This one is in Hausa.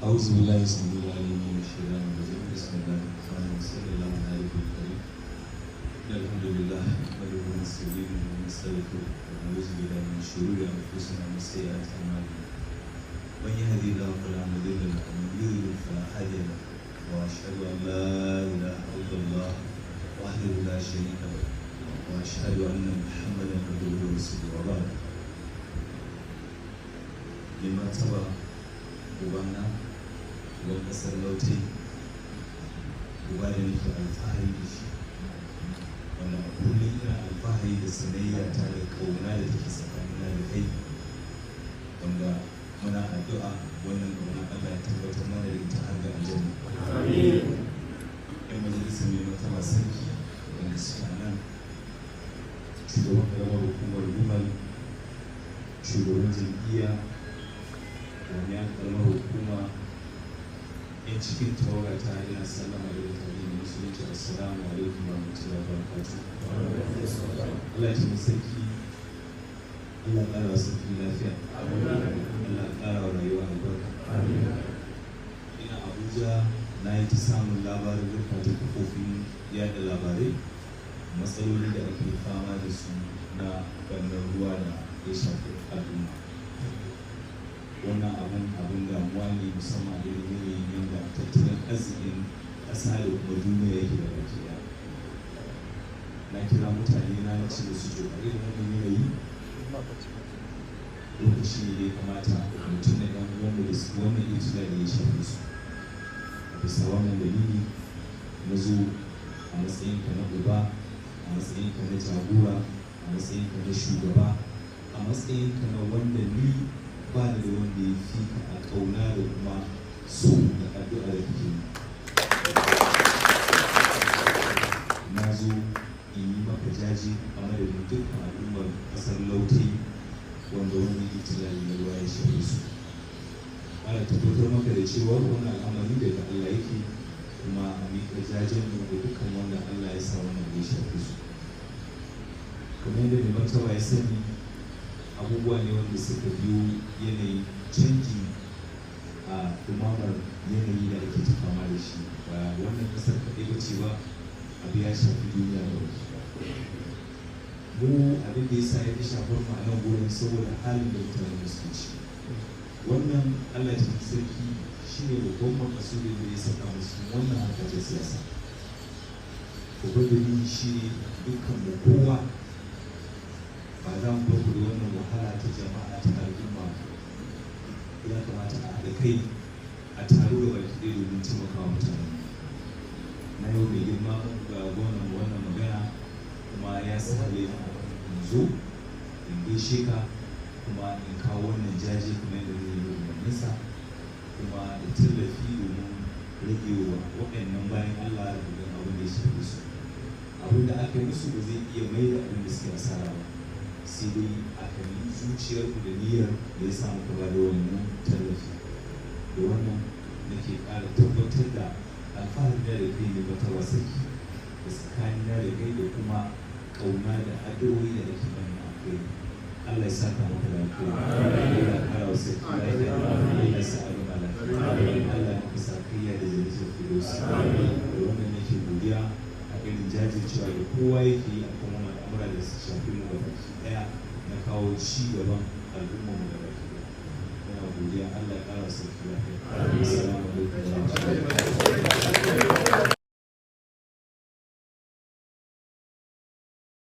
أعوذ بالله السميع العليم من الشيطان الرجيم. بسم الله الرحمن الرحيم. صلى الله على النبي الكريم. إن الحمد لله نحمده ونستعينه ونستغفره ونعوذ بالله من شرور أنفسنا ومن سيئات أعمالنا. من يهدي الله فلا مضل له ومن يضلل فلا هادي له. وأشهد أن لا إله إلا الله وحده لا شريك له وأشهد أن محمدا عبده ورسوله. وبعد. Mai martaba ubana, uban ƙasar Lautai, uba da nake alfahari da shi, wanda a kullum ina alfahari da sanayya ta da ƙauna da take tsakanina da kai, wanda muna addu'a wannan ƙauna Allah ya tabbatar mana da ita har ga aljanna. Yan majalisar mai martaba sarki wanda suke a nan, shugaban ƙaramar hukumar Gumal, shugaban jam'iyya, jami'an ƙaramar hukuma, yan cikin tawaga ta, ina sallama da mutane musulunci: assalamu alaikum wa rahmatullahi wa barakatuh. Allah ya taimaki sarki, Allah ya ƙara wa sarki lafiya, Allah ya ƙara wa rayuwa albarka. Ina Abuja na yi ta samun labarin ta kafofin yada labarai, matsaloli da ake fama da su na ɓannar ruwa da ya shafi al'umma. Wannan abun damuwa ne, musamman a irin yanayin yadda tattalin arzikin ƙasa da kuma duniya yake da baki ɗaya. Na kira mutane na, na ce musu, to, a irin wannan yanayi lokaci ne da ya kamata mutum da ɗan uwanmu da su wannan ibtila'i ya shafe su. A bisa wannan dalili na zo a matsayinka na uba, a matsayinka na jagora, a matsayinka na shugaba, a matsayinka na wanda ni ba ni da wanda ya fi ka a ƙauna da kuma so da addu'a da kake yi. Na zo in yi maka jaji a madadin dukkan al'ummar ƙasar Lautai wanda wannan ibtila'i na ruwa ya shafe su. Ana tabbatar maka da cewa wannan al'amari daga Allah yake, kuma a miƙa jajen mu ga dukkan wanda Allah ya sa wannan ya shafe su. Kamar yadda mai martaba ya sani, abubuwa ne wanda suka biyo yanayin canji a dumamar yanayi da ake ta fama da shi. Ba wannan ƙasar kaɗai ba ce ba, abu ya shafi duniya da baki. Mu abin da ya sa ya fi shafar mu a nan gurin, saboda halin da mutane suke ciki. Wannan, Allah ya sarki, shine babban makasudin da ya saka mu cikin wannan harka ta siyasa. Babban dalili shine dukkan mu kowa ba za mu bar da wannan wahala ta jama'a, ta al'umma. Ya kamata a haɗa kai, a taru da baki ɗaya domin taimakawa mutane. Na yau mai girma ga gwamnan wannan magana, kuma ya sahale in zo in gaishe ka, kuma in kawo wannan jaje kamar yadda zai yi umarninsa, kuma da tallafi domin rage wa waɗannan bayan Allah da abin da ya shafe su. Abin da aka yi musu ba zai iya mai da abin da suke asara ba, sai dai a kalli zuciyarku da niyyar da ya sa muka ba da wannan tallafi. Da wannan nake ƙara tabbatar da alfahari da kai ne martaba sarki, da tsakanina da kai, da kuma ƙauna da addu'o'i da ake mana a kai. Allah ya saka maka da alkhairi, Allah ya ƙara wa sarki lafiya, Allah ya sa a gama lafiya, Allah ya maka sakayya da jannatul firdausi. Da wannan nake godiya a irin jajircewa da kowa yake yi a kan wannan al'amura da su shafi mu gaba baki ɗaya, na kawo ci gaban al'ummar mu gaba ki ɗaya. Muna godiya, Allah ya ƙara sarki lafiya. Assalamu alaikum.